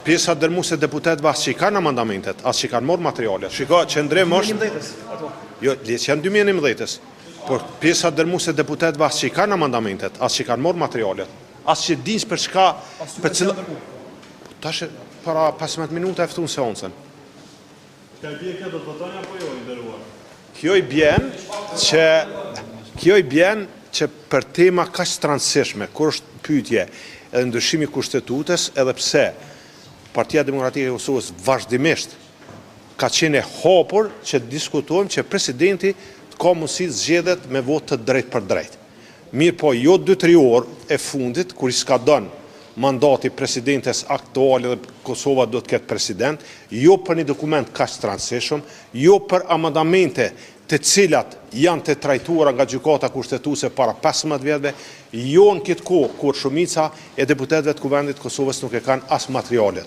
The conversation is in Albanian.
Pjesa dërmuese e deputetëve as që i kanë amandamentet, as që i kanë marrë materialet. Shiko, qëndrim është... Jo, le që janë 2011-ës, por pjesa dërmuese e deputetëve as që i kanë amandamentet, as që i kanë marrë materialet, as që dinë për çka, për cila... Po, tash para 15 minuta e ftun seancën. Çka i bie kjo do të votoni apo jo, i nderuar? Kjo i bjen që kjo i bjen që për tema kaq të rëndësishme, kur është pyetje edhe ndryshimi i kushtetutës, edhe pse Partia Demokratike e Kosovës vazhdimisht ka qenë e hapur që të diskutojmë që presidenti të ka mundësi të zgjedhet me votë të drejtpërdrejtë. Mirëpo, jo 2-3 orë e fundit, kur i skadon mandati presidentes aktuale dhe Kosova do të ketë president, jo për një dokument kaq të rëndësishëm, jo për amendamente të cilat janë të trajtuara nga gjykata kushtetuese para 15 vjetëve, jo në këtë kohë kur shumica e deputetëve të Kuvendit të Kosovës nuk e kanë as materialet.